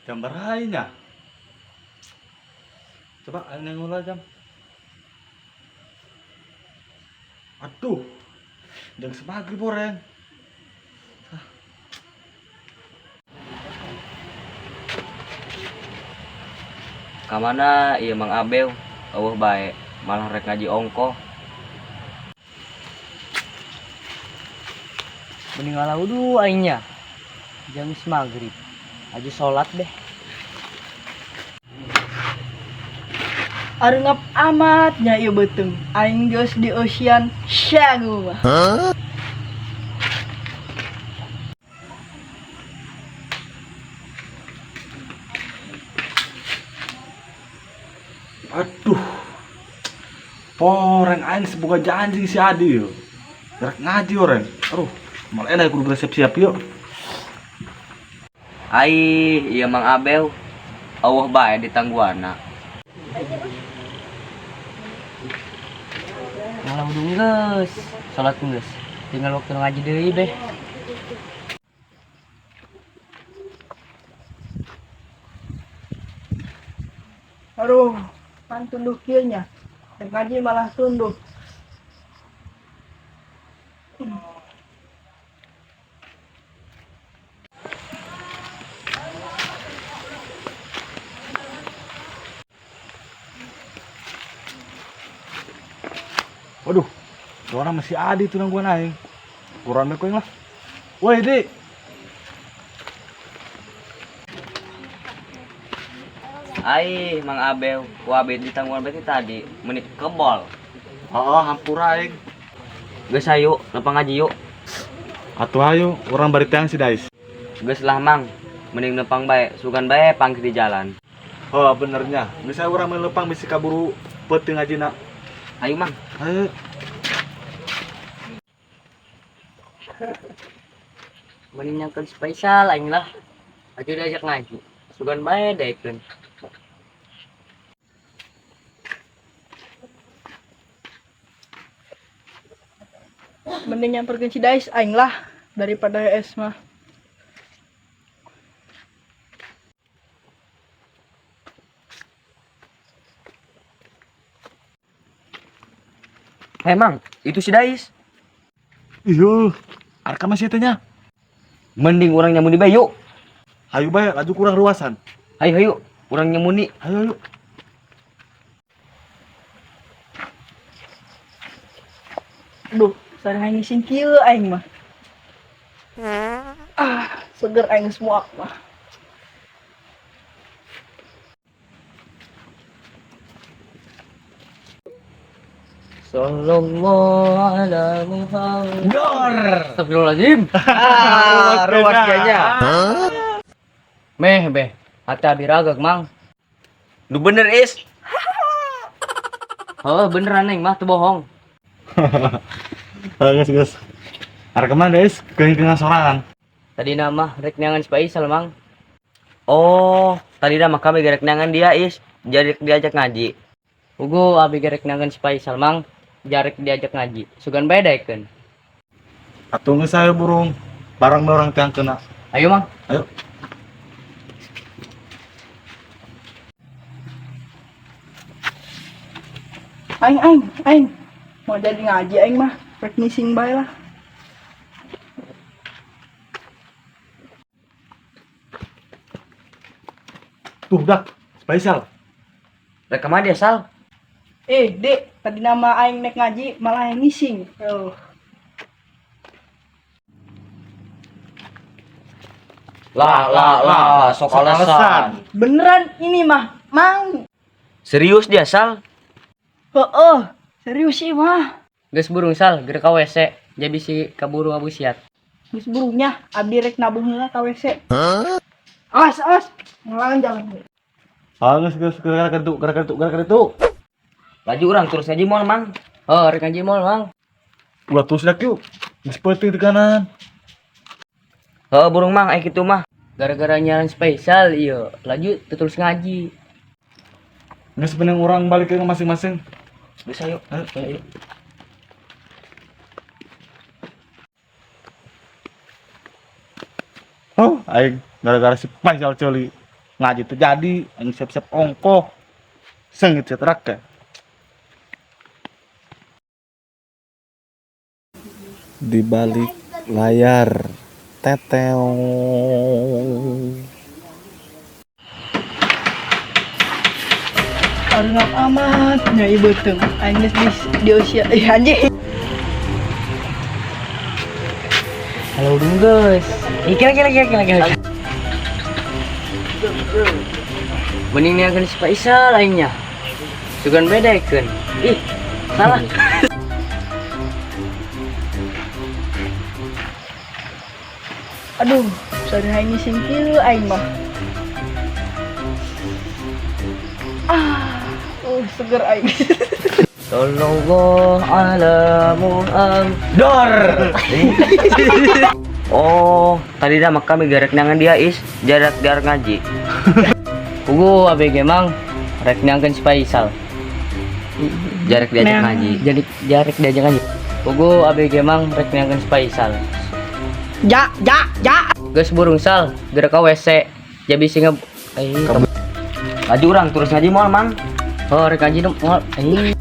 Jam berapa? Coba aing nengok jam. Aduh. Jam semaghrib orang. Kamana ieu Mang Abeu? Eueuh bae, malah rek ngaji ongkoh. Mending ngalah wudu aingnya. Jam geus maghrib. Aja sholat deh. Arengap amat nya ieu beuteung. Aing geus di Ocean Syagu mah. Aduh. Poreng aing semoga janji si Adi yo. Rek ngaji orang. Aduh, malah enak kudu siap-siap yuk. Ai, ieu Mang Abeu. Eueuh bae ditangguana. Ngalah wudu geus, sholat geus. Tinggal waktu ngaji deui beh. Aduh, pan tunduh kieu nya. Rek ngaji malah tunduh. Waduh, orang masih Adi tuh nangguan aing. Kurang kuing lah. Woi, Di. Ai, Mang Abeu, ku abi ditangguan berarti tadi menit kebol. Oh, hampura aing. Geus ayo, lempang ngaji yuk. Atuh ayo, orang bari teang si Dais. Geus lah Mang, mending lempang bae, sugan bae panggih di jalan. Oh, benernya. Bisa orang melepang bisi kaburu peuting ngajina. Ayo Mang. Ayo. Mending nyangkeun spesial aing lah. Aja diajak ngaji. Sugan bae daekeun. Mending nyamperkeun si Dais aing lah daripada es mah. Hei Mang, itu si Dais. Iya, arka masih teh nya. Mending urang nyamuni bae yuk. Hayu bae, laju kurang ruasan. Ayo ayo, urang nyamuni. Ayo, ayo. Aduh, sareng ngising kieu aing mah. Ah, seger aing semua mah. Sallallahu ala Muhammad. Dor. Astagfirullahaladzim. Ah, ruas kayaknya. Meh beh, hati abi ragag Mang. Nu bener is. Oh, beneran aing mah teu bohong. Geus, geus. Arka mana, Dais? Keung sorangan. Tadi nama rek neangan spesial Mang. Oh, tadi dah kami gerek neangan dia is, jadi diajak ngaji. Ugu abi gerek neangan spesial Mang, jarek diajak ngaji. Sugan bae daekeun. Atuh geus ayo burung. Barang orang teang kena. Ayo Mang. Ayo. Aing aing aing mau jadi ngaji aing mah rek ngising bae lah. Tuh, dak. Spesial. Rek kemana dia Sal? Eh, Dek, tadi nama aing nek ngaji malah yang ngising. Oh. Lah lah lah, sok alasan. Beneran ini mah, Mang. Serius dia Sal? Heeh, serius sih mah. Geus burung Sal, geura ka WC. Jadi si kaburu ngabusiat. Geus burungnya, abdi rek nabung heula ka WC. Awas, awas. Ngelawan jalan. Ah, geus geus gerak kertu, gerak kertu, gerak kertu. Laju urang terus ngaji moal Mang. Oh, rek ngaji moal Mang. Ulah terus dak yuk. Geus peuting di kanan. Heuh burung Mang, ai kitu mah. Gara-gara nyaran spesial ieu, laju teu terus ngaji. Geus mending urang balik ke masing-masing. Geus ayo. Ayo. Ayo. Oh, aing gara-gara si Faisal coli. Ngaji teu jadi, aing siap-siap ongkoh. Sengit sia terak ke. Di balik layar teteo. Arengap amat nya ieu beuteung. Aing geus di usia ih anjing. Halo dulu guys. Ih, kira kira kira kira kira. Mending niagan si Faisal aingnya. Sugan bedakeun. Ih, salah. Aduh, sorry aing ngising kieu aing mah. Ah, seger aing. Sallallahu ala Muhammad. Dor. Oh, tadi dah kami garek nangan dia is, jarak jarak ngaji. Pugu ABG mang rek neangkeun si Faisal. Jarak diajak Neang. ngaji. Jadi jarek diajak ngaji. Pugu ABG mang rek neangkeun si Faisal. Ja, ja, ja. Geus burung sal, geura ka WC. Jadi singa eh Ngaji urang terus ngaji moal, Mang. oh rek ngaji dong moal. Eh.